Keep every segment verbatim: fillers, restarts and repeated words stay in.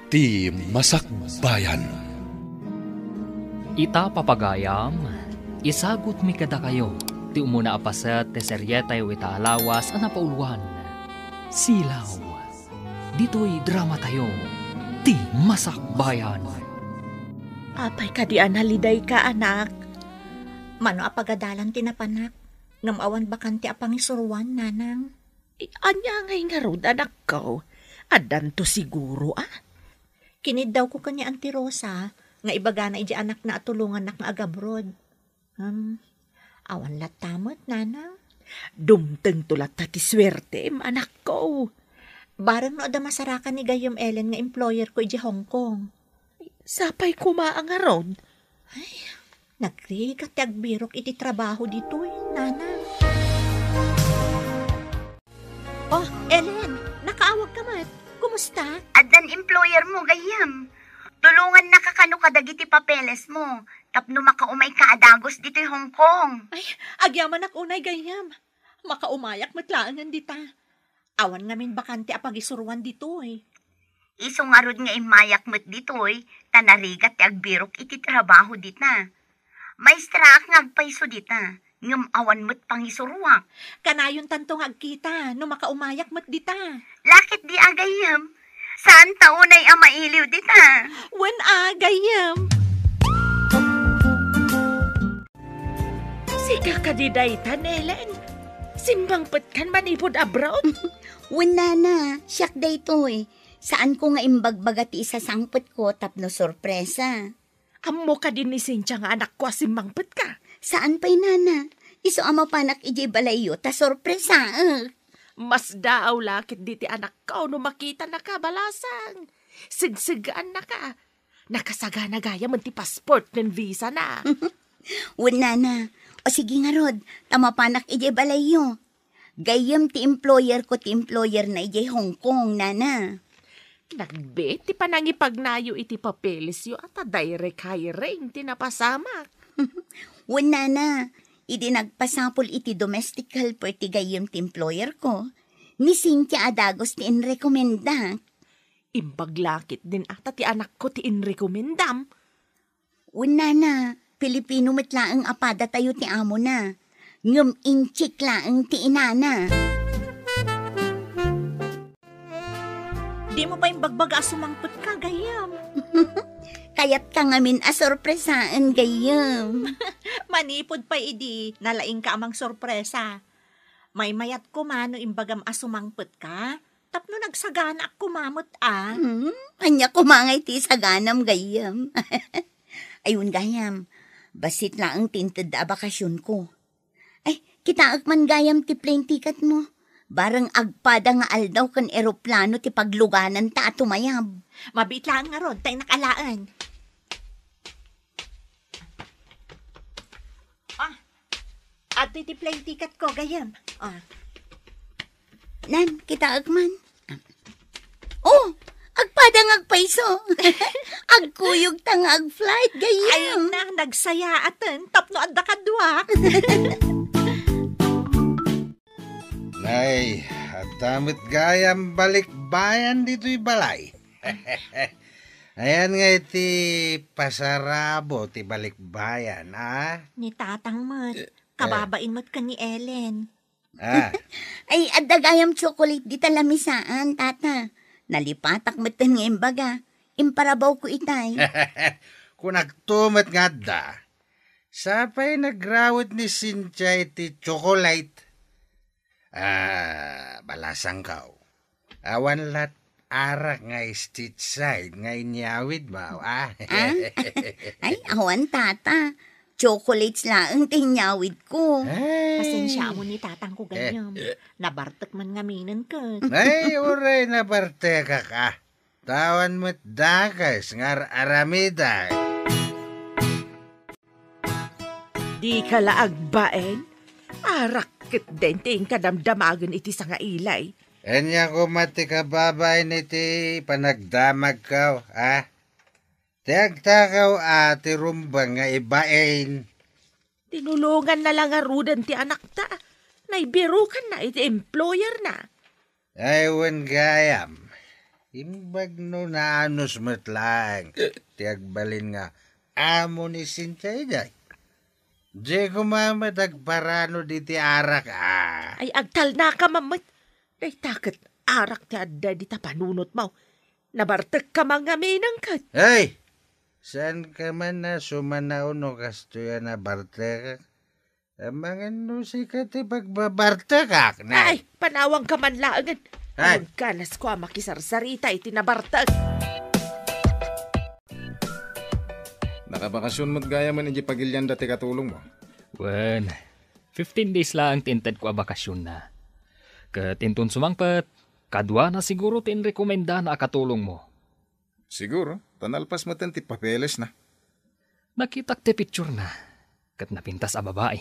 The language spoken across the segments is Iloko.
Ti Masakbayan. Ita, papagayam, isagutmi kadakayo ti umuna a paset ti serietayo ita a lawas a napauloan, Silaw. Ditoy dramatayo, Ti Masakbayan. Apay kadi a nalidayka, anak? Mano a pagadalan ti napanak, ngem awan bakante a pangisuruan, nanang? Ania ngay ngarud, anakko? Addanto siguro, a? Kiniddawko ken ni Auntie Rosa nga ibagana idiay anakna a tulongannak nga agabroad. Hmm, awan latta met, nanang. Dumtengto latta ti suertem, anakko. Bareng no adda masarakan ni gayyem Ellen nga employer ko idiay Hong Kong. Sapay koma a ngarud. Ay, nagrigat ti agbirok iti trabaho ditoy, nanang. Oh, Ellen, nakaawagka met. Kumusta? Addan employer mo, gayyem. Tulongannaka kano kadagiti papeles mo, tapno makaumayka a dagus ditoy Hong Kong. Ay, agyamanak unay, gayyem. Makaumayak met laengen dita. Awan ngamin bakante a pagisuruan ditoy. Isu ngarud nga immayak met ditoy, ta narigat ti agbirok iti trabaho dita. Maestraak nga agpayso dita, ngem awan met pangisuruak. Kanayontanto nga agkita no makaumayak met dita. Lakit di a gayyem? Saan ta unay a mailiw dita? Wen a, gayyem. Sika kadi dayta, Ellen? Simmangpetkan manipud abroad? Wen, nana, siak daytoy. Saanko nga imbagbaga ti isasangpetko tapno sorpresa. Ammo kadi ni Cynthia nga anakko a simmangpetka? Saan pay, nana. Isu a mapanak idiay balayyo ta sorpresaek. Masdaaw la ketdi ti anakko no makitanaka, balasang. Segseggaannaka. Nakasagana gayamen ti passport ken visa na. Wen, nana. O sige ngarud, ta mapanak idiay balayyo. Gayyem ti employer ko ti employer na idiay Hong Kong, nana. Nagbiit ti panangipagnayo iti papelesyo a ta direct hiring ti napasamak. Wen, nana, idi nagpasapul iti domestic helper ti gayyem ti employer ko, ni Cynthia a dagus ti inrekomendak. Imbag la ketdin ata ti anakko ti inrekomendam. Wen, nana, Pilipino met laeng a padatayo ti amona. Ngem Intsik laeng ti inana. Dimo pay imbagbaga a sumangpetka, gayyem. Kayatka ngamin a sorpresaen, gayyem. Manipud pay idi, nalaingka a mangsorpresa. Maymayat koma no imbagam a sumangpetka, tapno nagsaganaak koma met a. Hmm, ania koma ngay ti isaganam, gayyem? Ay, wen, gayyem, bassit laeng ti intedda a bakasionko. Ay, kitaek man, gayyem, ti plane ticket mo. Bareng agpada nga aldaw ken eroplano ti paglugananta a tumayab. Mabiit laeng ngarud, ta innak alaen. Ah, adtoy ti plane ticket ko, gayyem. Ah. Nan, kitaek man. Oh, agpada nga agpayso. Agkuyogta nga agflight, gayyem. Ay, na, nagsayaaten, tapno adda kaduak. Nay, adda met gayyem balikbayan ditoy balay. Ayan nga iti pasarabo ti balikbayan, a? Ni tatang met, eh, kababain met ken ni Ellen. Ah. Ay, adda gayyem chocolate dita lamisaan, tata. Nalipatak metten nga imbaga. Imparabawko itay. Kunakto met nga adda. Sapay nagrawet ni Cynthia iti chocolate. Ah, balasangko. Awan lat arak nga street side nga inyawid mo, ah? Ah? Ay, awan, tata. Chocolates laeng ti inyawid ko. Ay. Pasensiaam ni tatang ko, gayyem. Eh, eh. Nabartek man ngaminen ket. Ay, uray nabartekak, ah. Tawan met dakes nga ar-aramidak. Dika la agbain? Arak ketdin ti inka damdamagen iti sangailay. Ania koma ti kababain iti panagdamagko, a? Ti agtakaw a ti rumbeng nga ibain. Tinulonganna la ngaruden ti anakta. Naibirukanna iti employerna. Ay, wen gayam. Imbag no naanus met laeng ti agbalin nga amo ni Cynthia idiay. Diay koma met agparano diti arak, a. Ay, agtalnaka man met. Dayta ket arak ti adda dita panunotmo. Nabartekka man ngamin ket. Ay! Saanka man a sumanaw no kastoy a nabartekak? Amangan no sika ti pagbabartekak, nay. Ay, panawangka man laengen. Ay. Agkanas ko a makisarsarita iti nabartek. Nakabakasyon met gayam idiay pagilian dati katulongmo? Wen, fifteen days laeng ti intedko a bakasyon na. Ket inton sumangpet, kaduana siguro ti inrekomendana a katulongmo. Siguro, ta nalpas metten ti papelesna. Nakitak ti picturena, ket napintas a babai.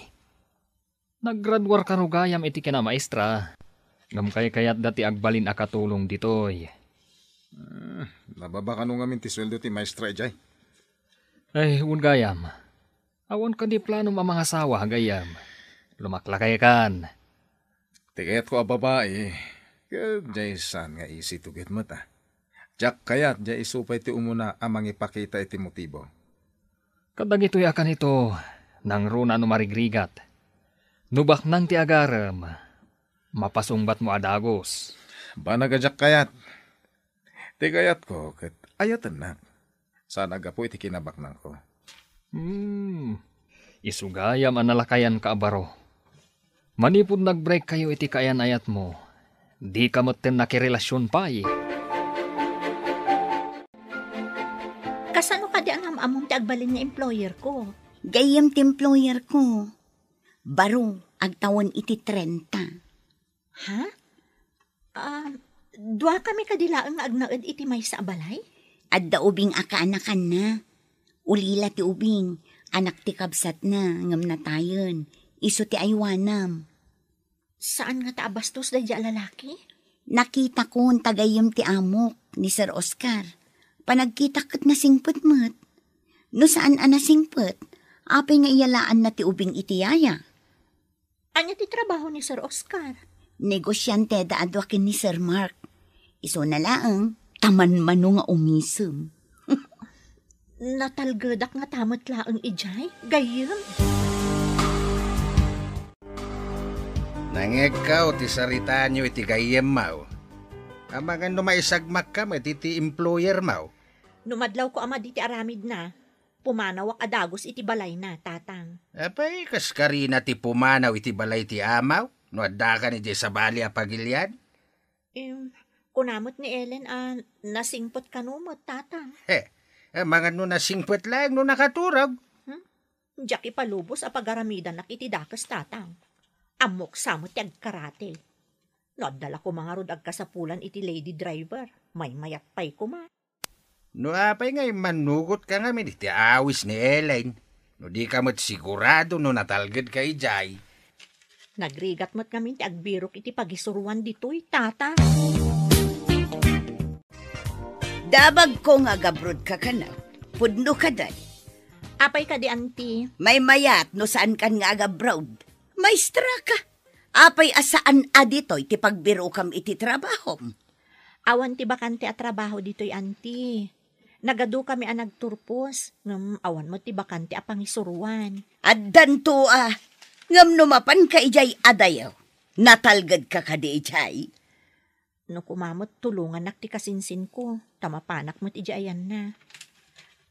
Naggraduar kano gayam iti kinamaestra, ngem kaykayatda ti agbalin a katulong ditoy. Hmm, nababa kano ngamin ti sueldo ti maestra idiay? Ay, wen gayam. Awan kadi planom a mangasawa, gayyem. Lumaklakaykan. Ti kayatko a babai, ket diay saan nga isituget met, a. Diak kayat diay isu pay ti umuna a mangipakita iti motibo. Kadagitoy a kanito, nangruna no marigrigat. No baknang ti agarem, mapasungbatmo a dagus. Banag a diak kayat. Ti kayatko ket ayatennak. Saan a gapu iti kinabaknangko. Hmm. Isu gayam a nalakayanka a baro. Manipud nag-break kayo iti kaayan-ayatmo, dika metten nakirelasyon pay. Kasano kadi a nam-ammom ti agbalin nga employer ko? Gayyem ti employer ko. Baro, agtawen iti trenta. Ha? Ah, duakami kadi laeng nga agnaed iti maysa a balay? Adda ubing a kaanakanna. Ulila ti ubing, anak ti kabsatna, ngem natayen. Isu ti aywanam. Saan ngata a bastos daydiay a lalaki? Nakitakon ta gayyem ti amok, ni Sir Oscar. Panagkitak ket nasingpet met. No saan a nasingpet, apay nga iyalaanna ti ubing iti yaya? Ania ti trabaho ni Sir Oscar? Negosianteda a dua ken ni Sir Mark. Isuna laeng, ta manmano nga umisem. Natalgedak ngata met laeng idiay, gayyem. Nangngegko ti saritaanyo iti gayyemmo. Amangan no maisagmakka met iti employermo. No madlawko a madi ti aramidna, pumanawak a dagus iti balayna, Tatang. Apay, kas karina ti pumanaw iti balay ti amaw, no addakan idiay sabali a pagilian? Em, kuna met ni Ellen a nasingpet kano met, Tatang. He, amangan no nasingpet laeng no nakaturog. Hmm? Diak ipalubos a pagaramidanak iti dakes, Tatang. Ammok sa met ti agkarate. No adda la koma ngarud agkasapulan iti lady driver, maymayat pay koma. No apay nga immanugotka ngamin iti awis ni Ellen, no dika met sigurado no natalgedka idiay. Nagrigat met ngamin ti agbirok iti pagisuroan ditoy, Tata. Damagko nga agabrodka kano. Pudno kadi. Apay kadi, Auntie? Maymayat no saankan nga agabroad. Maestra ka. Apay a saan a ditoy ti pagbirokam iti trabahom? Awan ti bakante a trabaho ditoy, Auntie. Nagadukami a nagturpos, ngem awan met ti bakante a pangisuroan. Addanto a, ngem no mapanka idiay adayo, natalgedka kadi idiay? No koma met tulongannak ti kasinsinko, ta mapanak met idiay ayanna.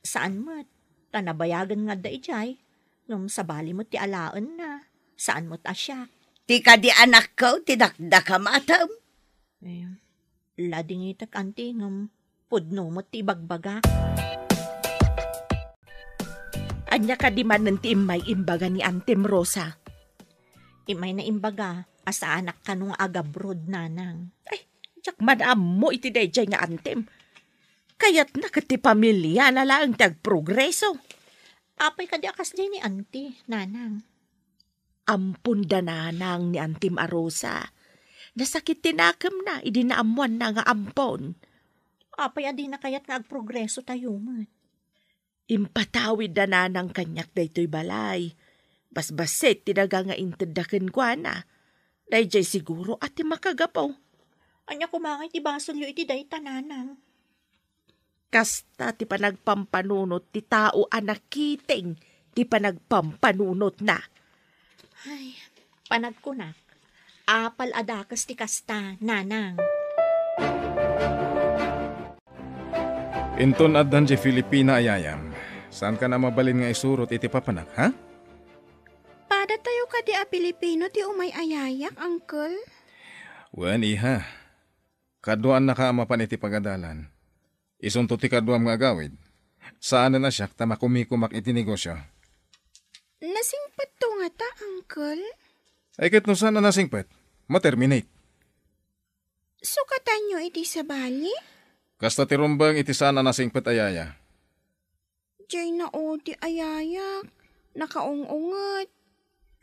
Saan met, ta nabayagen nga adda idiay, ngem sabali met ti alaenna, saan met a siak. Ti kadi anakko ti dakdakam, atam? Eh, ladingitek, Auntie, ngem pudno met ti ibagbagak. Ania kadi manen ti immay imbaga ni Antem Rosa? Immay na imbaga a saanak kano nga agabroad, Nanang. Ay, diak man ammo iti daydiay nga Antem. Kayatna ket ti pamiliana laeng ti agprogreso. Apay kadi a kasdiay ni Auntie, Nanang? Ampon da Nanang ni Antem a Rosa. Nasakit ti nakemna idi naammoanna nga ampon. Apay a dina kayat nga agprogreso tayo met? Impatawid da Nanang kaniak daytoy balay. Basbassit ti daga nga intedda kenkuana. Daydiay siguro a ti makagapu. Ania koma ngay ti basolyo iti dayta, nanang? Kasta ti panagpampanunot ti tao a nakiting ti panagpampanunotna. Ay, panagkunak, apal a dakes ti kasta, nanang. Inton addan diay Filipina a yayam, saankan a mabalin nga isurot iti papanak, ha? Padatayo kadi a Pilipino ti umay a yayak, uncle? Wen, iha. Kaduaannaka a mapan iti pagadalan. Isunto ti kaduam nga agawid. Saanen a siak ta makumikumak iti negosio. Nasingpetto ngata, uncle? Ay, ket no saan a nasingpet, ma-terminate. Sukatanyo iti sabali? Kasta ti rumbeng iti saan a nasingpet a yaya. Diay naudi a yayak, nakaung-unget.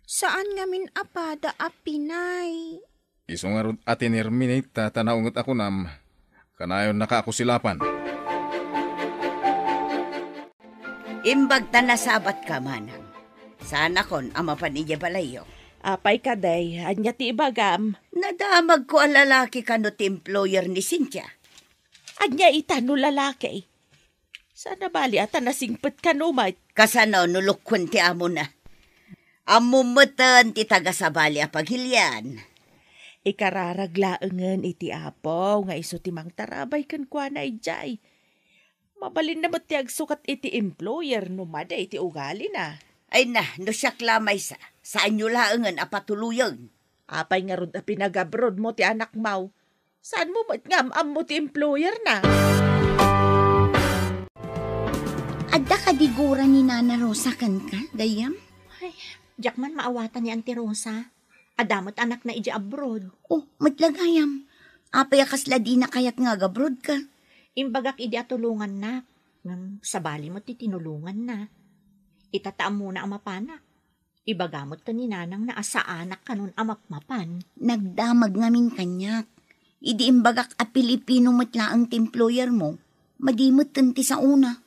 Saan ngamin a pada a pinay. Isu ngarud a tinerminate ta, ta naunget a kunam, kanayonnaka a kusilapan. Imbag ta nasabatka, manang. Saanakon a mapan idiay balayyo. Apay kadi, ania ti ibagam? Nadamagko a lalaki kano ti employer ni Cynthia. Ania ita no lalaki? Saan a bali a ta nasingpet kano met? Kasano no lukon ti amona? Ammom metten ti taga-sabali a pagilian. Ikararag laengen iti Apo nga isu ti mangtarabay kenkuana idiay. Mabalinna met ti agsukat iti employer no madi ti ugalina. Ay na, no siak la maysa, saanyo laengen a patuloyen. Apay ngarud a pinag-abroad mo ti anakmo? Saan mo met nga am-ammo ti employer na? Adda kadi gura ni Nana Rosa kenka, gayyem? Ay, diak man maawatan ni Auntie Rosa. Adda met anakna idiay abroad. Oh, met la gayyem. Apay a kasla dina kayat nga agabroad ka? Imbagak idi a tulongannak. Ngem sabali met ti tinulonganna. Ita ta ammona a mapanak. Ibaga met ken ni nanangna a saanak kanon a mapmapan. Nagdamag ngamin kaniak. Idi imbagak a Pilipino met laeng ti employer mo, madi metten ti saona.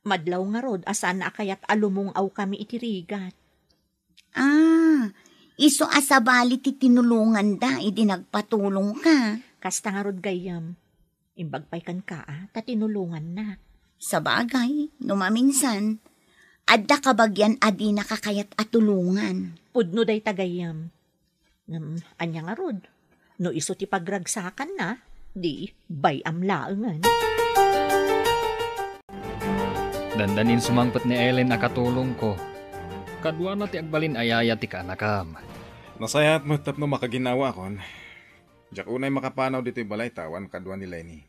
Madlaw ngarud a saan a kayat a lumung-awkami iti rigat. Ah, isu a sabali ti tinulonganda idi nagpatulongka. Kasta ngarud gayyem. Imbag pay kenka a ta tinulongannak. Sabagay, no maminsan, adda kabagian a dinaka kayat a tulongan. Pudno dayta gayyem. Ngem, ania ngarud? No isu ti pagragsakanna, di bay-am laengen. Dandanin sumangpet ni Ellen a katulongko. Kaduana ti agbalin a yaya ti kaanakam. Nasayaat met tapno makaginnawaakon. Diak unay makapanaw ditoy balay ta awan kadua ni Lenny.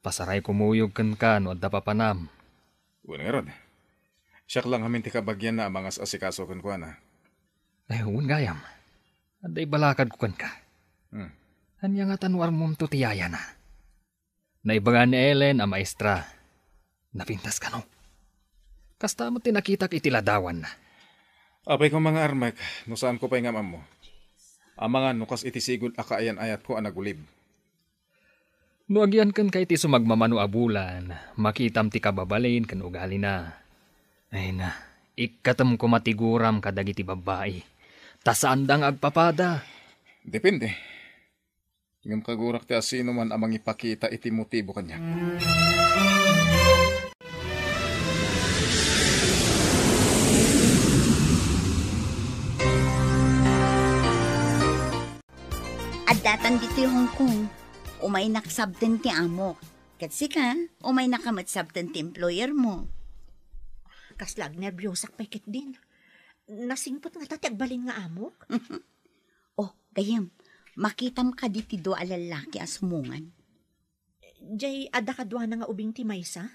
Pasaray kumuyog kenka no adda papanam. Wen ngarud. Siak la ngamin ti kabagianna a mangas-asikaso kenkuana. Ay, wen gayam. Adda ibalakadko kenka. Hmm. Ania ngata no ammomto ti yayana? Naibaga ni Ellen a maestra. Napintas kano? Kasta met ti nakitak iti ladawanna. Apay koma nga armek no saanko pay nga am-ammo. Amangan no kas iti sigud a kaayan-ayatko a nagulib. No agian kenka iti sumagmamano a bulan, makitam ti kababalin ken ugalina. Ay na, ikkatem koma ti guram kadagiti babbai, ta saanda nga agpapada. Depende. Ngem kagurak ti asinoman a mangipakita iti motibo kaniak. Addatan ditoy Hong Kong. Umaynak sabten ti amok. Ket sika, umaynaka met sabten ti employer mo. Kasla agnerbiosak pay ketdin. Nasingpet ngata ti agbalin nga amok? Oh, gayyem, makitam kadi ti dua a lallaki a sumungan? Jay adda kaduana nga ubing ti maysa?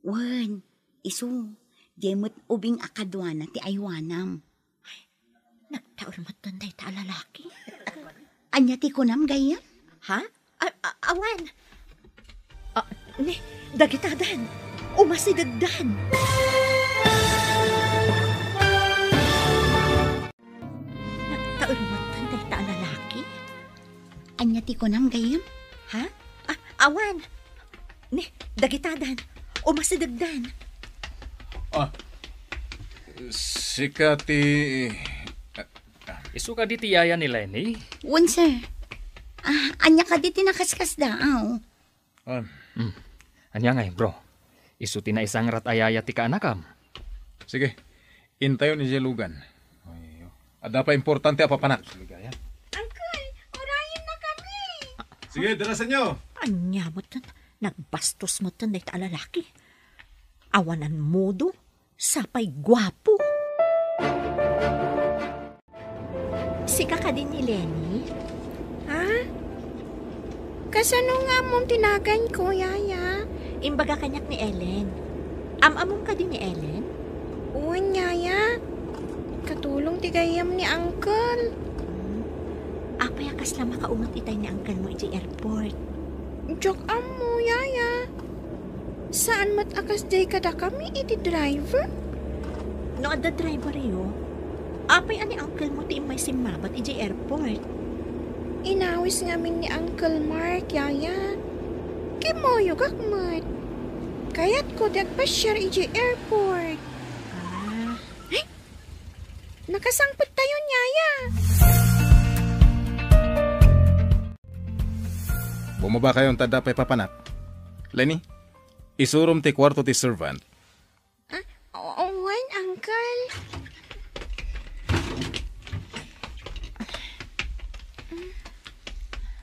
Wen, isu, jay met ubing a kaduana ti aywanam. Nagtaul metten dayta a lalaki. Ania ti kunam, gayyem? Ha? A-, a-, awan. Ah, ni, dagitadan. Umasidegdan. Nagtaul metten dayta a lalaki. Ania ti kunam, gayyem? Ha? Ah, awan. Ni, dagitadan. Umasidegdan. Ah, sika ti, ah, ah. Isu kadi ti yaya ni Lenny? Wen, sir. Ah, ania kadi ti nakaskasdaaw? Ah. Hmm. Ania ngay, bro? Isu ti naisangrat a yaya ti kaanakam? Sige, intayon idiay lugan. Ay, adda pay importante a papanak. Uncle, urayenna kami. Sige, darasanyo. Ania metten, nagbastos metten dayta a lalaki. Awanan modo, sapay guapo. Sika kadi ni Lenny? Ha? Kasano nga ammom ti naganko, Yaya? Imbaga kaniak ni Ellen. Am-amom kadi ni Ellen? Wen, Yaya. Katulong ti gayyem ni Uncle. Hmm. Apay a kasla makaunget itay ni Uncle mo idiay airport? Diak ammo, Yaya. Saan met a kasdiay kadakami iti driver? No adda driveryo, apay a ni uncle mo ti immay simmabat idiay airport? Inawis ngamin ni Uncle Mark, Yaya. Kimmuyogak met. Kayatko ti agpasiar idiay airport. Ah. Ay! Nakasangpettayon, Yaya. Bumaba kayon ta adda pay papanak. Lenny, isurom ti kuarto ti servant. Ah, o-, wen, Uncle.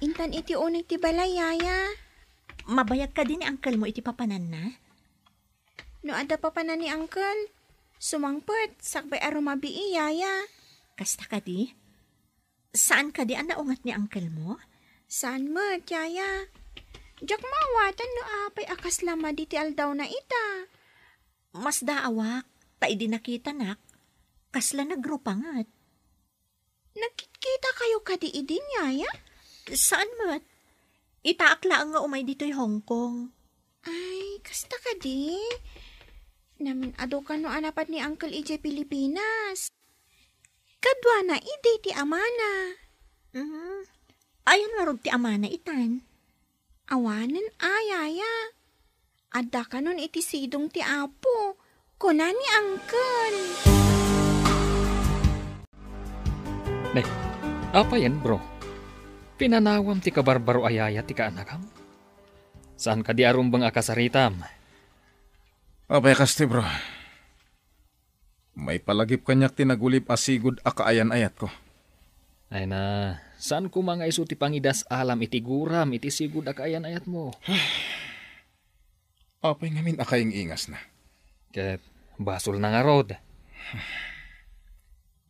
Intan iti uneg ti balay, Yaya. Mabayag kadi ni uncle mo iti papananna? No adda papanan ni Uncle, sumangpet, sakbay a rumabii, Yaya. Kasta kadi? Saan kadi a naunget ni uncle mo? Saan met, Yaya. Diak maawatan no apay a kasla madi ti aldawna ita. Masdaawak, ta idi nakitanak, kasla nagrupanget. Nagkitkitakayo kadi idin, Yaya? Saan met. Itaak laeng nga umay ditoy Hong Kong. Ay, kasta kadi? Namin-adu kano a napan ni Uncle idiay Pilipinas. Kaduana idi ti amana. Mm. Ayan ngarud ti amana itan? Awanen a, Yaya. Adda kanon iti sidong ti Apo, kuna ni Uncle. Ne, apayen, bro? Pinanawam ti kabarbaro a yaya ti kaanakam? Saan kadi a rumbeng a kasaritam? Apay kasti, bro? Maipalagip kaniak ti nagulib a sigud a kaayan-ayatko. Ay na, saan koma nga isu ti pangidas-alam iti guram iti sigud a kaayan-ayatmo? Apay ngamin a kaing-ingasna? Ket basolna ngarud.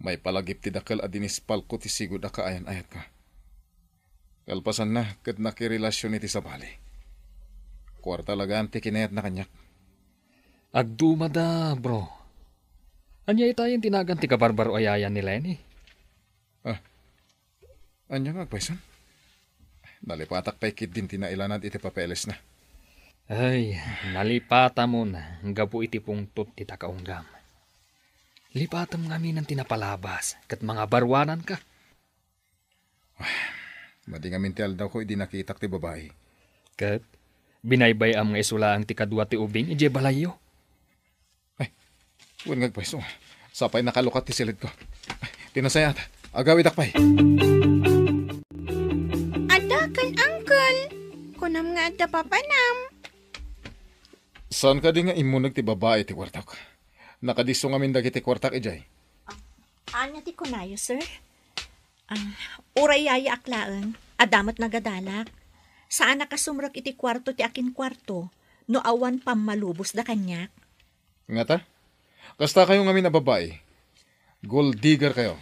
Maipalagip ti dakkel a dinispalko ti sigud a kaayan-ayatko. Kalpasanna, ket nakirelasion iti sabali. Kuarta lagaan ti kinayatna kaniak. Agdumada, bro. Ania itayen ti nagan ti kabarbaro a yaya ni Lenny? Ah, ania nga agpayson? Nalipatak pay ketdin ti nailanad iti papelesna. Ay, nalipatamon gapu iti pungtot ti takaunggam. Lipatem ngaminen ti napalabas ket mangabaruananka. Madi ngamin ti aldawko idi nakitak ti babai. Ket binaybay-am nga isu laeng ti kadua ti ubing idiay balayyo. Ay, wen nga agpayso. Sapay nakalukat ti silidko. Ay, ti nasayaat. Agawidak pay. Adda ken, Uncle. Kunam nga adda papanam. Saan kadi nga immuneg ti babai ti kuartak? Nakadisso ngamin dagiti kuartak idiay. Ania ti kunayo, sir? Ah, uray yayaak laeng, adda met nagadalak. Saanak a sumrek iti kuarto ti akinkuarto no awan pammalubosda kaniak. Ngata? Kasta kayo ngamin a babai? Gold digger kayo?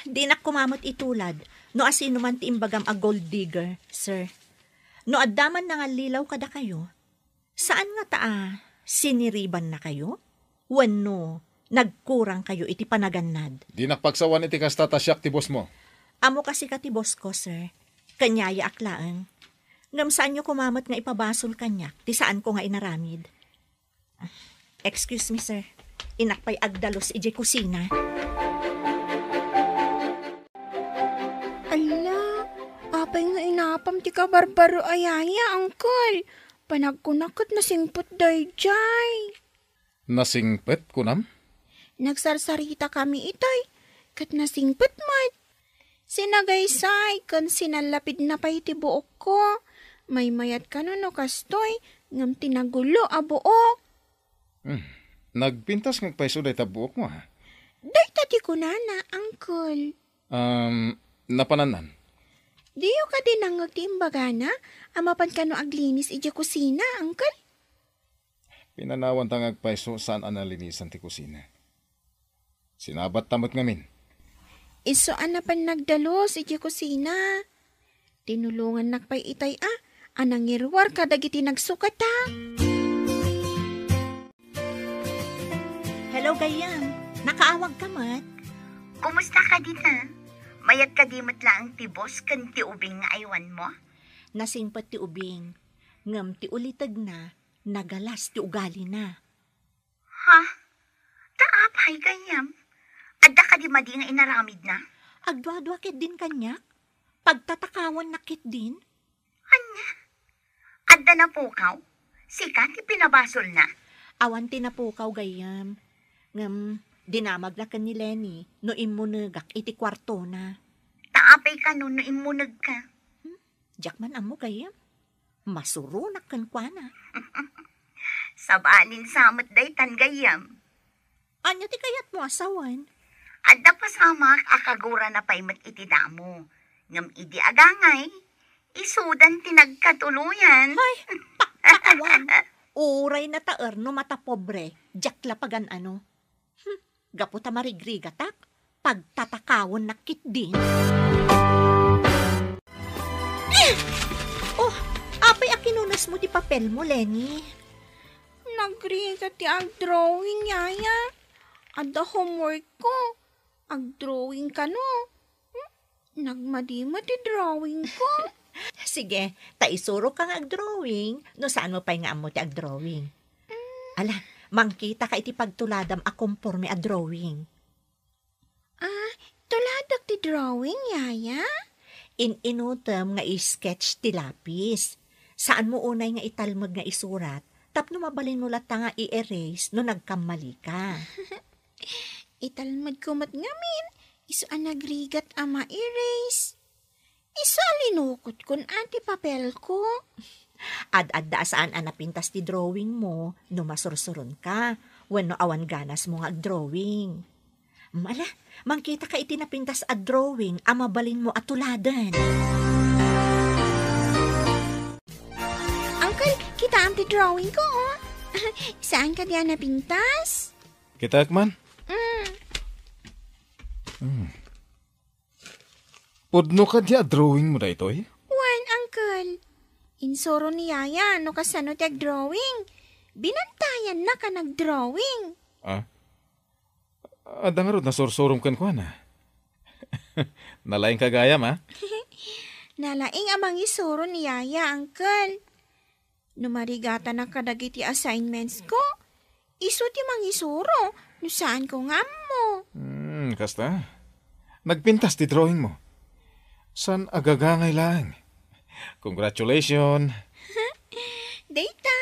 Dinak koma met itulad no asino man ti imbagam a gold digger, sir. No adda man nangallilaw kadakayo, saan ngata a siniribannakayo? Wenno nagkurangkayo iti panagannad? Dinak pagsawan iti kasta ta siak ti bossmo. Ammo ka sika ti bossko, sir. Ken yayaak laeng. Ngem saanyo koma met nga ipabasol kaniak ti saanko nga inaramid. Excuse me, sir. Innak pay agdalus idiay kusina. Ala, apay nga inapam ti kabarbaro a yaya, Uncle? Panagkunak ket nasingpet daydiay. Nasingpet, kunam? Nagsarsaritakami itoy, ket nasingpet met. Sinagaysay ken sinallapidna pay ti buokko. Maymayat kano no kastoy, ngem ti nagulo a buok. Hmm. Nagpintas nga agpayso dayta buokmo, ha? Dayta ti kunana, Uncle. Um, napanannan? Diyo kadi nangngeg ti imbagana a mapan kano aglinis idiay kusina, Uncle? Pinanawanta nga agpayso saan a nalinisan ti kusina. Sinabatta met ngamin. Isu a napan nagdalus idiay kusina. Tinulongannak pay itay a, a nangiruar kadagiti nagsukat a. Hello, gayyem. Nakaawag ka met? Kumusta ka dita? Mayat ka di met laeng ti boss ken ti ubing nga aywanmo? Nasingpet ti ubing. Ngem ti ulitegna, nagalas ti ugalina. Ha? Ta apay, gayyem? Adda kadi madi nga inaramidna? Agduadua ketdin kaniak? Pagtatakawannak ketdin? Ania? Adda napukaw? Sika ti pinabasolna? Awan ti napukaw, gayyem. Ngem, dinamagna ken ni Lenny no immunegak iti kuartona. Ta apay kano no immunegka? Hmm? Diak man ammo, gayyem. Masuronak kenkuana. Sabalin sa met daytan, gayyem. Ania ti kayatmo a sawen? Adda pasamak a kagurana pay met iti damo. Ngem idi agangay, isudan ti nagkatuloyan. Ay, pakpakawan. Uray nataer no matapobre, diak la pagan-ano. Hmm, gapu ta marigrigatak, pagtatakawannak ketdin. Eh! Oh, apay a kinunasmo ti papelmo, Lenny? Nagrigat ti agdrawing, Yaya. Adda homework ko. Agdrawing kano. Hmm? Nagmadi met ti drawing ko. Sige, ta isuroka nga agdrawing, no saanmo pay nga ammo ti agdrawing. Mm. Ala, mangkitaka iti pagtuladam a komporme a drawing. Ah, tuladak ti drawing, Yaya? In-inutem nga i-sketch ti lapis. Saanmo unay nga italmed nga isurat, tapno mabalinmo latta nga i-erase no nagkammalika. Italmedko met ngamin, isu a nagrigat a ma-erase. Isu a linukotkon a ti papelko. Ad-adda a saan a napintas ti drawingmo no masursuronka wenno awan ganasmo nga agdrawing. Ala, mangkitaka iti napintas a drawing a mabalinmo a tuladen. Uncle, kitaem ti drawingko, oh. Saan kadi a napintas? Kitaek man. Mm. Hmm. Pudno kadi a drawingmo daytoy? Wen, Uncle. Insuro ni Yaya no kasano ti agdrawing. Binantayannak a nagdrawing. Ah? Adda ngarud nasursurom kenkuana. Nalaingka gayam, a? Nalaing a mangisuro ni Yaya, Uncle. No marigatanak kadagiti assignments ko, isu ti mangisuro no saanko nga ammo. Hmm, kasta. Nagpintas ti drawingmo. Saan a gagangay laeng. Congratulations. Dayta,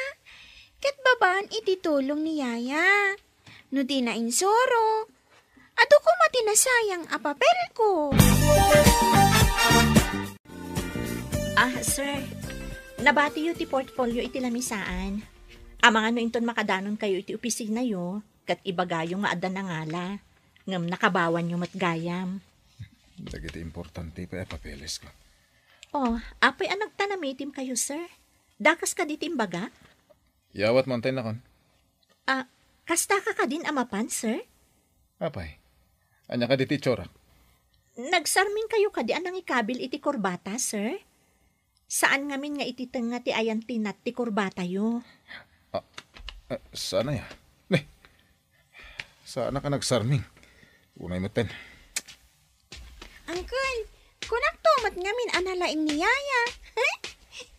ket babaen iti tulong ni Yaya. No dina insuro, adu koma ti nasayang a papelko. Ah, sir, nabatiyo ti portfolio iti lamisaan. Amangan no inton makadanonkayo iti opisinayo, ket ibagayo nga adda nangala, ngem nakabawanyo met gayam. Dagiti importante pay a papeles ko. Oh, apay a nagtanamitim kayo, sir? Dakas kadi ti imbaga? Yawat mo, antay nakon. Ah, kasta ka kadin a mapan, sir? Apay, ania kadi ti itsurak? Nagsarming kayo kadi a nangikabil iti kurbata, sir? Saan ngamin nga iti tengnga ti ayantinat ti kurbatayo. Ah, eh, saan aya? Ne, saanak a nagsarming. Unay metten. Uncle, kunakto met ngamin a nalaing ni Yaya.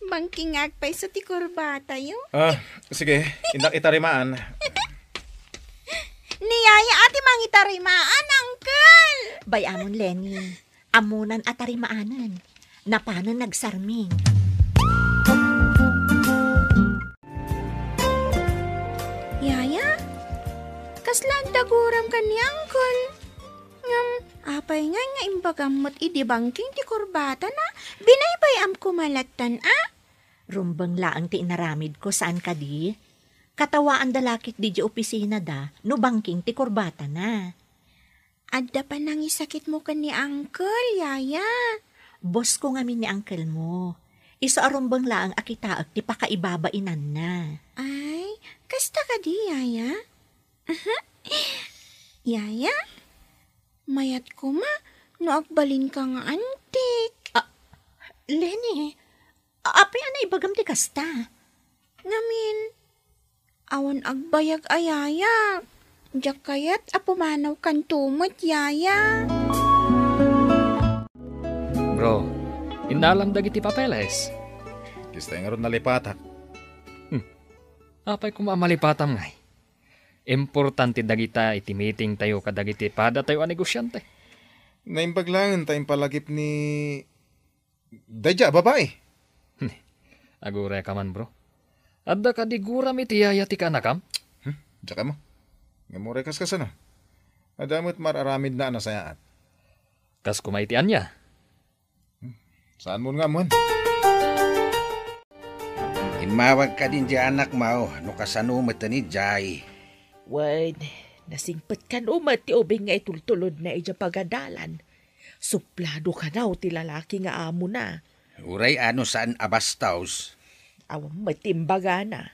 Mangkingag pay isu ti kurbatayo. Ah, sige, indak itarimaan. Ni Yaya a ti mangitarimaan, Uncle. Bay-amon, Lenny. Ammonan a tarimaanen. Napanen nagsarming. Yaya, kasla adda guram ken ni Uncle? Ngem, Pay nga, nga imbagam met idi bangking ti kurbatana, binaybay-am koma lattan a? Rumbeng laeng ti inaramidko, saan kadi? Katawaanda la ketdi idiay opisinada no bangking ti kurbatana. Adda panangisakitmo ken ni Uncle, Yaya. Boss ko ngamin ni uncle mo. Isu a rumbeng laeng a kitaek ti pakaibabainanna. Ay, kasta kadi, Yaya? Yaya? Mayat koma no agbalinka nga antik. Ah, Leni, a-, apay a naibagam ti kasta? Ngamin, awan agbayag a Yaya. Diak kayat a pumanawkanto met, Yaya. Bro, innalam dagiti papeles. Kasta ngarud nalipatak. Hmm. Apay koma a malipatam ngay? Importante dagita iti meetingtayo kadagiti padatayo a negosiante. Naimbag laeng ta impalagip ni daydiay a babai. Aguray ka man, bro. Adda kadi guram iti yaya ti kaanakam? Hmm, diak ammo. Ngem uray kaskasano? Adda met mar-aramidna a nasayaat. Kas koma iti ania? Saanmo nga ammoen? Immawag kadin diay anakmo no kasano met idiay. Wen, nasingpet kano met ti ubing nga itultulodna idiay pagadalan. Suplado kano ti lalaki nga amona. Uray no saan a bastos. Awan met ti imbagana.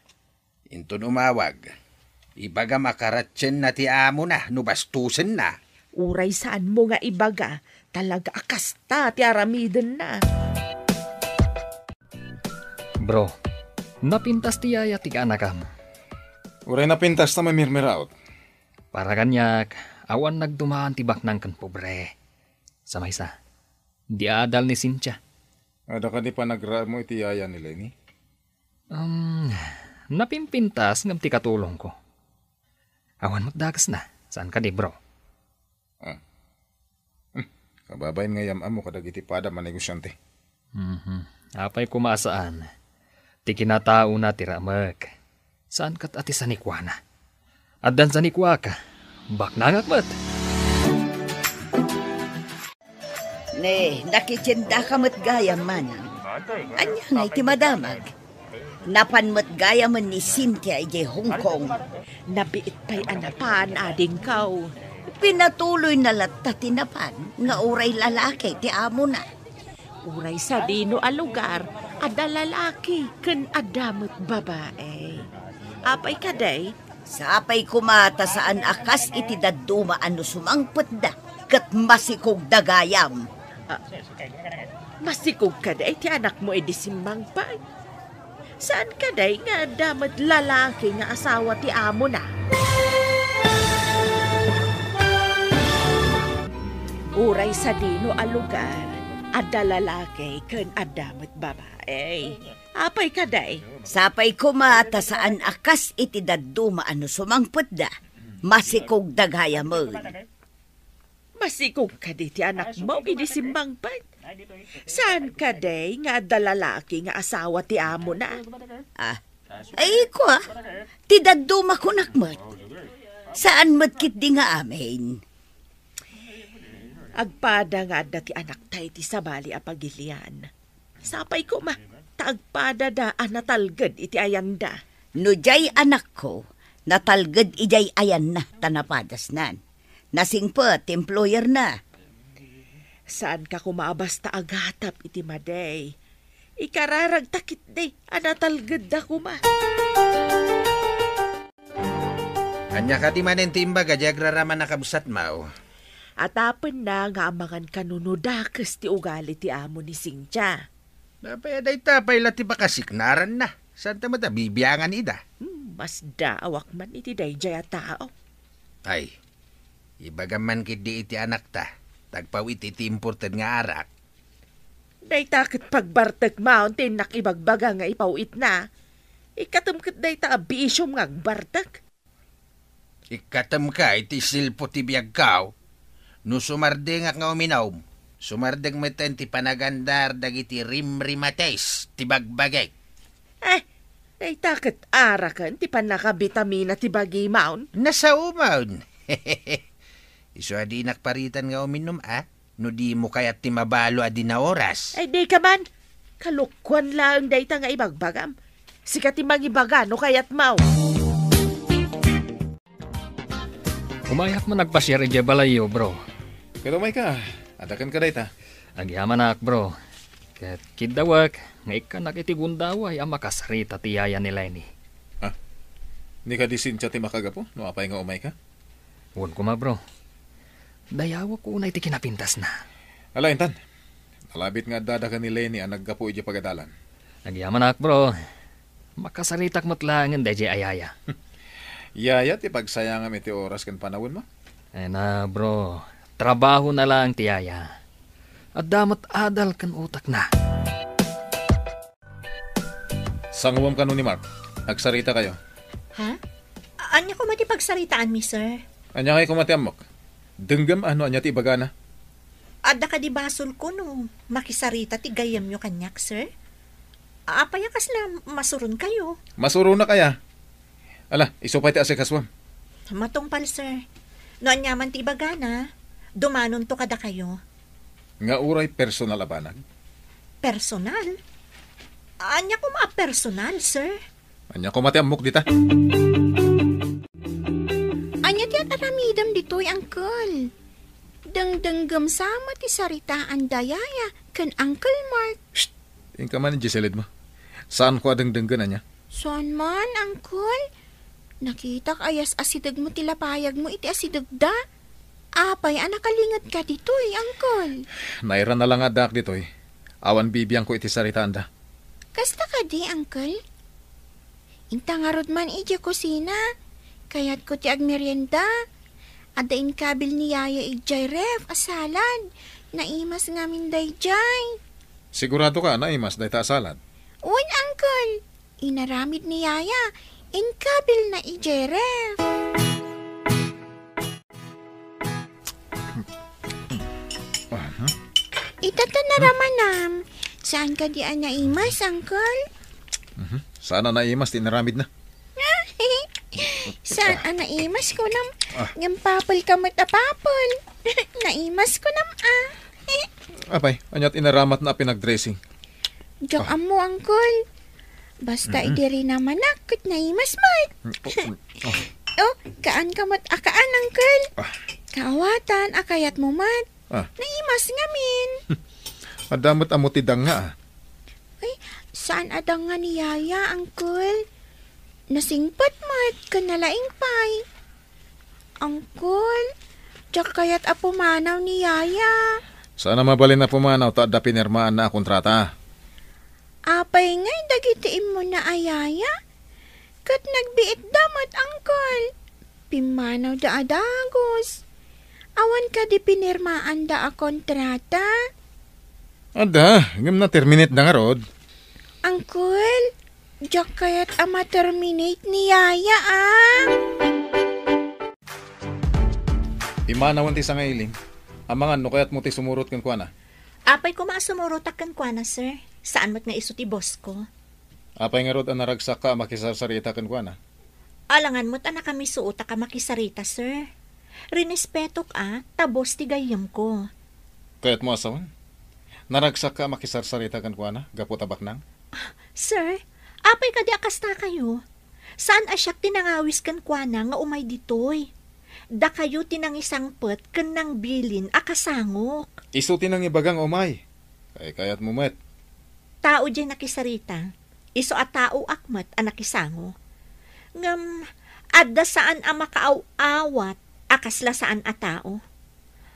Inton umawag, ibagam a karatienna ti amona no bastosenna. Uray saanmo nga ibaga, talaga a kasta ti aramidenna. Bro, napintas ti yaya ti kaanakam. Uray napintas ta mamirmiraot. Para kaniak, awan nagdumaan ti baknang ken pobre. Sa maysa, di adal ni Cynthia. Adda kadi panagraem mo iti yaya ni Lenny? Um, napimpintas ngem ti katulongko. Awan met dakesna, saan kadi, bro? Ah. Hmm. Kababain nga yam-ammo kadagiti pada manegosiante. Mhm. Apay koma a saan? Ti kinataona ti ramek. Saan ket a ti sanikuana. Addan sanikuak, baknangak met. Ne, nakitiendaka met gayam, manang. Ania ngay ti madamag? Napan met gayamen ni Cynthia idiay Hong Kong. Nabiit pay a napan, adingko. Pinatuloyna latta ti napan nga uray lalaki ti amona. Uray sadino a lugar, adda lalaki ken adda met babae. Apay kadi? Sapay koma ta saan a kas iti dadduma a no sumangpetda, ket masikogda gayam. Ah, masikog kadi ti anakmo idi simmangpet? Saan kadi nga adda met lalaki nga asawa ti amona? Uray sadino a lugar, adda lalaki ken adda met babae. Apay kadi? Sapay koma ta saan a kas iti dadduma a no sumangpetda, masikogda gayamen. Masikog kadi ti anakmo idi simmangpet? Saan kadi nga adda lalaki nga asawa ti amona? Ah, ay, kua, ti dadduma kunak met. Saan met ketdi nga amin? Agpada nga adda ti anakta iti sabali a pagilian. Sapay koma, ta agpadada a natalged iti ayanda. No diay anakko, natalged idiay ayanna ta napadasnan. Nasingpet ti employerna. Saanka koma a basta agatap iti madi. Ikararagta ketdi a natalgedda koma. Ania kadi manen ti imbaga diay agraraman a kabsatmo? Atapenna nga amangan kano no dakes ti ugali ti amo ni Cynthia. Apay a dayta pay la ti pakasiknaranna. Saanta met a bibiangan ida? Hmm, masdaawak man iti daydiay a tao. Ay, ibagam man ketdi iti anakta, ta agpaw-it iti imported nga arak. Dayta ket pagbartekmon ti innak ibagbaga nga ipaw-itna. Ikkatem ket dayta a bisiom nga agbartek. Ikkatemka iti silpo ti biagko. No sumardengak nga uminom, sumardeng metten ti panagandar dagiti rimrimates ti bagbagik. Eh, dayta ket araken ti pannakabitamina ti bagimon. Nasaomon. Isu a dinak paritan nga uminum, a? No dimo kayat ti mabalo a dinaoras. Ay, di ka man. Kalokuan laeng dayta nga ibagbagam. Sika ti mangibaga no kayatmo. Umayak man agpasiar idiay balayyo, bro. Ket umayka, adda kenka dayta. Agyamanak, bro. Ket kiddawek nga ikkanak iti gundaway a makasarita ti yaya ni Lenny. Ah, ni kadi Cynthia ti makagapu no apay nga umayka? Wen koma, bro. Dayawek unay ti kinapintasna. Ala, intan. Nalabit nga addada ken ni Lenny a naggapu idiay pagadalan. Agyamanak, bro. Makasaritak met laengen daydiay a yaya. Yaya ti pagsayangam iti oras ken panawenmo? Ay na, bro. Trabahona laeng ti yaya. Adda met adal ken utekna. Sanguem kano ni Mark. Agsaritakayo. Ha? Ania koma ti pagsaritaanmi, sir? Ania ngay koma ti ammok? Denggem a no ania ti ibagana. Adda kadi basolko no makisarita ti gayyemyo kaniak, sir? Apay a kasla masuronkayo? Masuronak aya? Ala, isu pay ti asikasuem. Matungpal, sir. No aniaman ti ibagana, dumanonto kadakayo. Nga uray personal a banag? Personal? Ania koma a personal, sir? Ania koma ti ammok dita? Ania ti at-aramidem ditoy, Uncle? Dengdenggem sa met ti saritaan da Yaya ken Uncle Mark. Shh! Inka man idiay siled mo. Saanko a dengdenggen, ania? Saan man, Uncle. Nakitak a yas-asideg mo ti lapayag mo iti asidegda. Apay a nakalingetka ditoy, Uncle? Nairana la nga addaak ditoy. Awan bibiangko iti saritaanda. Kasta kadi, Uncle? Inta ngarud man idiay kusina. Kayatko ti agmerienda. Adda inkabil ni Yaya idiay ref a salad. Naimas ngamin daydiay. Sigurado ka a naimas dayta a salad? Wen, Uncle. Inaramid ni Yaya. Inkabilna idiay ref. Aha. Ita ta naramanam. Saan kadi a naimas, Uncle? Mhm. Saan a naimas ti inaramidna? Saan a naimas, kunam? Ah. Ngem papel ka met a papel. Naimas, kunam, a. Apay, aniat inaramatna a pinagdressing? Diak ammo, Uncle. Basta idi rinamanak, ket naimas met. Mm, oh, mm, oh. Oh, kaan ka met a kaan, Uncle. Ah. Kaawatan a kayatmo met. Ah. Naimas ngamin. Adda met ammo ti danga, ah. Ay, saan a danga ni Yaya, Uncle? Nasingpet met, ken nalaing pay. Uncle, diak kayat a pumanaw ni Yaya. Saan a mabalin a pumanaw ta adda pinirmaanna a kontrata. Apay ngay dagiti immuna a yaya? Ket nagbiitda met, Uncle. Pimmanawda a dagus. Awan kadi pinirmaanda a kontrata? Adda, ngem na-terminate da ngarud. Uncle, diak kayat a ma-terminate ni Yaya, ah. Pimanawen ti sangailing. Amangan no kayatmo ti sumurot kenkuana. Apay koma a sumurotak kenkuana, sir. Saan met nga isu ti boss ko. Apay ngarud a naragsakka a makisarsarita kenkuana? Alangan met a nakamisuotak a makisarita, sir. Rinespetok a, ta boss ti gayyemko. Kayatmo a sawen? Naragsakka a makisarsarita kenkuana gapu ta baknang? Sir, apay kadi a kastakayo? Saan a siak ti nangawis kenkuana nga umay ditoy? Dakayo ti nangisangpet ken nangbilin a kasangok. Isu ti nangibaga nga umay. Kaykayatmo met. Tao diay nakisarita. Isu a taoak met a nakisango. Ngem, adda saan a makaaw-awat a kasla saan a tao.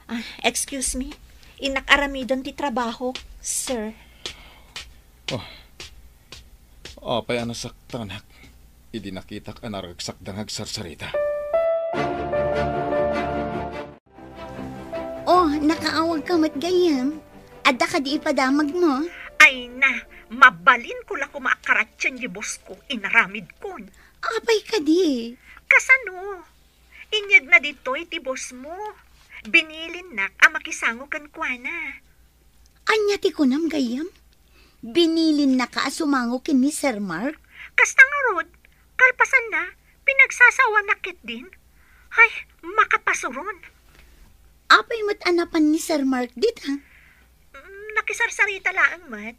Ah, excuse me. Innak aramiden ti trabahok, sir. Oh. Apay a nasaktanak idi nakitak a naragsakda nga agsarsarita. Oh, nakaawagka met gayyem. Adda kadi ipadamagmo? Ay na, mabalinko la koma a karatien ti boss ko, inaramidkon. Apay kadi? Kasano? Inyegna ditoy ti boss mo. Binilinnak a makisango kenkuana. Ania ti kunam gayyem? Binilinnaka a sumango ken ni Sir Mark? Kasta ngarud, kalpasanna, pinagsasawanak ketdin. Ay, makapasuron. Apay met a napan ni Sir Mark dita? Mm, nakisarsarita laeng met.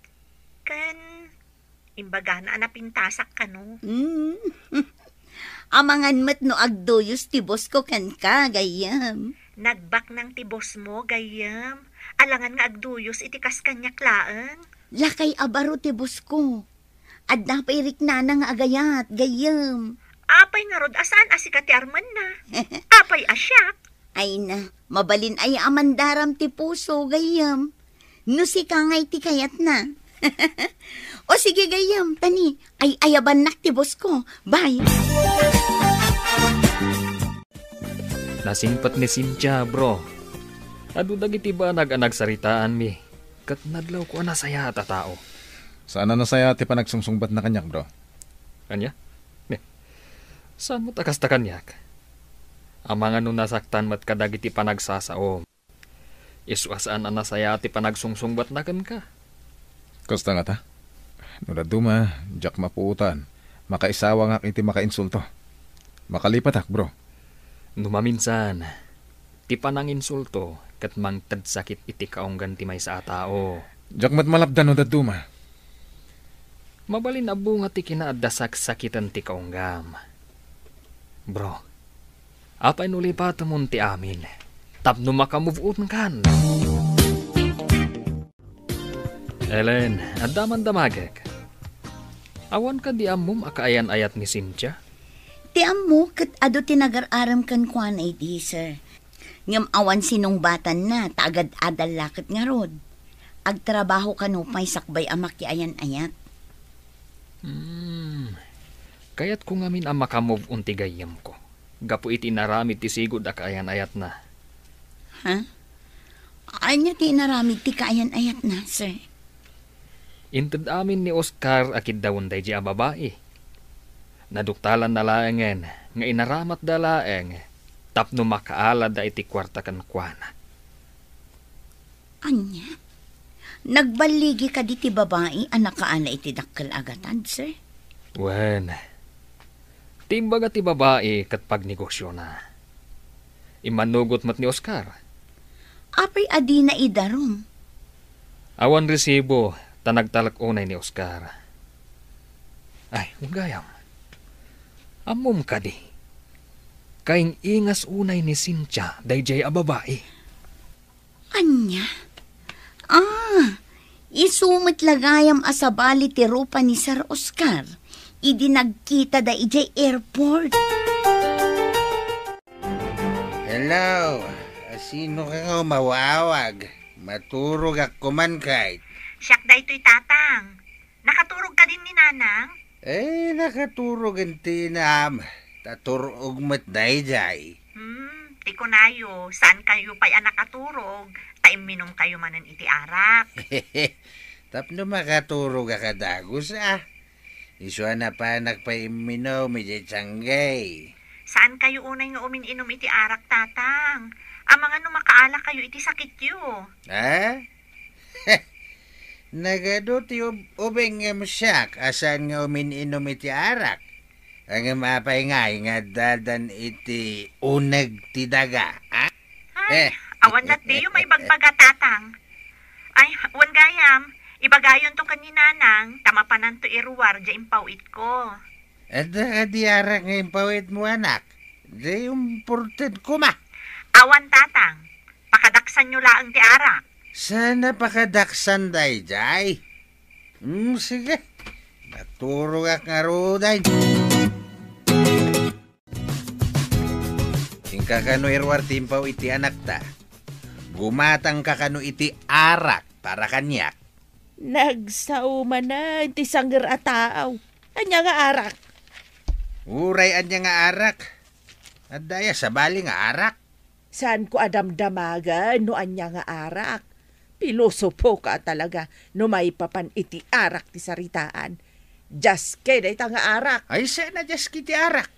Ken imbagana a napintasak kano. Mm. Amangan met no agduyos ti boss ko kenka, gayyem. Nagbaknang ti boss mo, gayyem. Alangan nga agduyos iti kas kaniak laeng. Lakay a baro ti boss ko. Adda pay riknana nga agayat, gayyem. Apay ngarud a saan a sika ti armenna? Apay a siak? Ay na, mabalin aya a mandaram ti puso, gayyem. No sika ngay ti kayatna. O sige, gayyem, tani, ay-ayabannak ti boss ko. Bye. Nasingpet ni Cynthia, bro. Adu dagiti banag a nagsaritaanmi, ket nadlawko a nasayaat a tao. Saan a nasayaat ti panagsungsungbatna kaniak, bro? Ania? Ne. Saan met a kasta kaniak? Amangan no nasaktan met kadagiti panagsasaom. Isu a saan a nasayaat ti panagsungsungbatna kenka. Kasta ngata? No dadduma, diak mapuotan. Makaisawangak iti makainsulto. Makalipatak, bro. No maminsan, ti pananginsulto ket mangted sakit iti kaunggan ti maysa a tao. Diak met malapdan no dadduma. Mabalin a bunga ti kinaadda saksakiten ti kaunggam. Bro, apay no lipatemon ti amin tapno makamove on kan? Ellen, adda man damagek. Awan kadi ammom a kaayan-ayat ni Cynthia? Ti ammo ket adu ti nagar-arem kenkuana idi, sir. Ngem awan sinungbatanna ta agad-adal la ket ngarud. Agtrabaho kano pay sakbay a makiayan-ayat. Hmm. Kayatko ngamin a makamove on ti gayyemko gapu iti inaramid ti sigud a kaayan-ayatna. Ha? Ania ti inaramid ti kaayan-ayatna, sir? Inted amin ni Oscar a kiddawen daydi a babai. Naduktalanna laengen nga inaramatda laeng tapno makaaladda iti kuarta kenkuana. Ania? Nagballigi kadi ti babai a nakaala iti dakkel a gatad, sir? Wen, ti imbaga ti babai ket pagnegosiona. Immanugot met ni Oscar. Apay a dina idarum? Awan resibo ta nagtalek unay ni Oscar. Ay, wen gayam. Ammom kadi? Kaing-ingas unay ni Cynthia daydiay a babai. Ania? Ah, isu met la gayam a sabali ti rupa ni Sir Oscar idi nagkitada idiay airport. Hello, sino ka nga umawawag? Maturogak koman, kayt. Siak daytoy, Tatang. Nakaturog kadin ni Nanang? Eh, nakaturog ti inam. Ta turog met daydiay. Hmm, ti kunayo, saan kayo pay a nakaturog, ta imminum kayo manen iti arak. Tapno makaturog a kadagus, ah. Isu a napanak pay imminum idiay tianggay. Saan kayo unay nga umin-inum iti arak, Tatang? Amangan no makaala kayo iti sakityo. Ha? Nagadu ti ub-, ubing ngem siak a saan nga umin-inum iti arak. Ngem apay ngay nga addadan iti uneg ti daga, ha? Ay, eh, awan latdiyo maibagbaga, Tatang. Ay, wen gayam, ibagayonto ken ni Nanang, ta mapananto iruar diay impaw-itko. Adda kadi arak nga impaw-itmo, anak? Diay umported koma. Awan, Tatang. Pakadaksanyo laeng ti arak. Saan a pakadaksan daydiay? Hmm, sige. Naturogak ngaruden. Inka kano iruar ti impaw iti anakta. Gumatangka kano iti arak para kaniak. Nagsao manen ti sanger a tao. Ania nga arak? Uray ania nga arak. Adda aya sabali nga arak? Saanko a damdamagen no ania nga arak. Pilosopo ka talaga no maipapan iti arak ti saritaan. Diaske dayta nga arak. Ay, saan a diaske ti arak?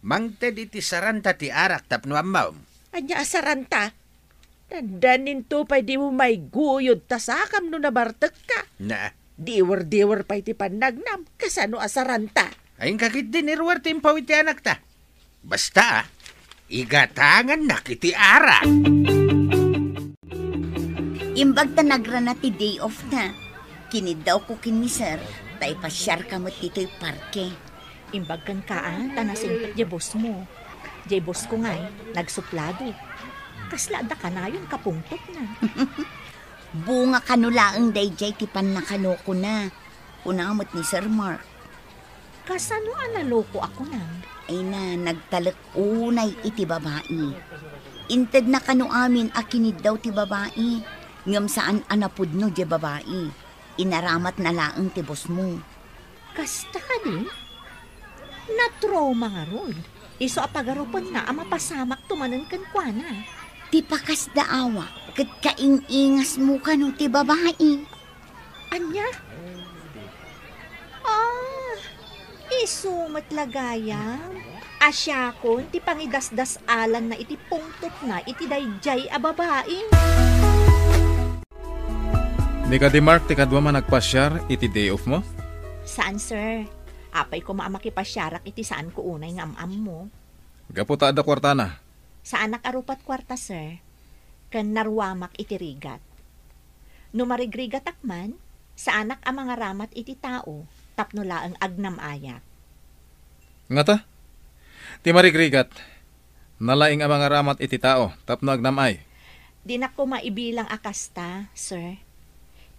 Mangted iti saranta ti arak tapno ammom. Ania a saranta? Dandaninto pay dimo maiguyod ta sakam no nabartekka. Na. Diwer-diwer pay ti pannagnam, kasano a saranta? Ay, inka ketdin iruar ti impaw iti anakta. Basta, ah, igatangannak iti arak. Imbag ta nagrana ti day off na. Kiniddawko ken ni Sir, ta ipasiarka met ditoy parke. Imbag kenka, a, ta nasingpet diay boss mo. Diay boss ko ngay, nagsuplado. Kasla adda kanayon kapungtotna. Bunga kano laeng daydiay ti pannakanokona, kuna met ni Sir Mark. Kasano a naloko a kunam? Ay na, nagtalek unay iti babai. Intedna kano amin a kiniddaw ti babai, ngem saan a napudno diay babai. Inaramatna laeng ti boss mo. Kasta kadi? Natrauma ngarud. Isu a pagarupenna a mapasamakto manen kenkuana. Ti pakasdaawak ket kaing-ingasmo kano ti babai. Ania? Ah, isu met la gayam. A siakon ti pangidasdasalanna iti pungtotna iti daydiay a babai. Ni kadi Mark ti kaduam a nagpasiar iti day off mo? Saan, sir. Apay koma a makipasiarak iti saanko unay nga am-ammo. Gapu ta adda kuartana? Saanak a rupat kuarta, sir. Ken naruamak iti rigat. No marigrigatak man, saanak a mangaramat iti tao tapno laeng agnam-ayak. Ngata? Ti marigrigat, nalaing a mangaramat iti tao tapno agnam-ay. Dinak koma ibilang a kasta, sir.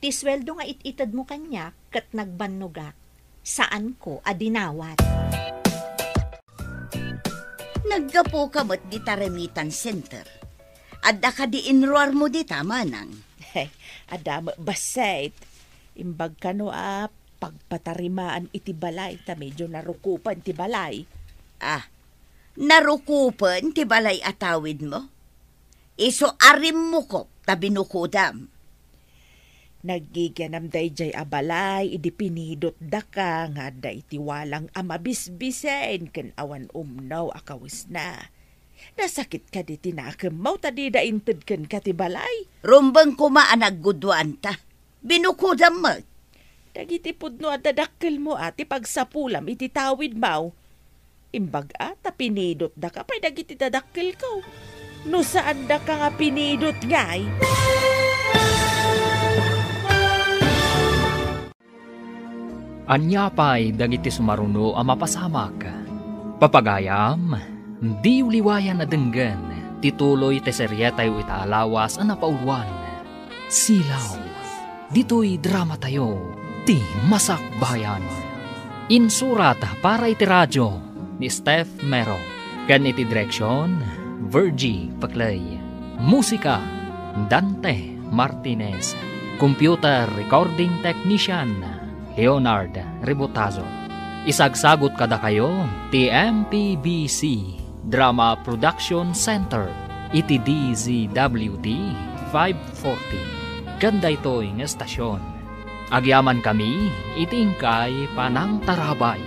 Ti sueldo nga it-itedmo kaniak ket nagbannogak, saanko a dinawat. Naggapuka met dita remittance center. Adda kadi inruarmo dita, manang? Adda met bassit. Imbag kano a pagpatarimaan iti balay ta medio narukopen ti balay. Ah, narukopen ti balay a tawidmo? Isu a rimmukop ta binukodam. Naggigianam daydiay a balay idi pinidotdaka nga adda iti walang a mabisbisen ken awan umno a kawesna. Nasakit kadi ti nakemmo ta dida inted kenka ti balay? Rumbeng koma a nagguduanta. Binukodam met. Dagiti pudno a dadakkelmo a ti pagsapulam iti tawidmo. Imbag a ta pinidotdaka pay dagiti dadakkelko. No saandaka nga pinidot ngay. Ania pay dagiti sumaruno a mapasamak? Papagayam, diyo liwayan a denggen ti tuloy ti serietayo ita a lawas a napauluan, Silaw. Ditoy dramatayo, ti Masakbayan. Insurat para iti radio ni Steph Mero, ken iti direksion, Virgie Paclay. Musika, Dante Martinez. Computer recording technician, Leonard Rebotazo. Isagsagut kadakayo ti M P B C Drama Production Center iti D Z W T five forty. Ken daytoy nga estasion, agyamankami iti inkay panangtarabay.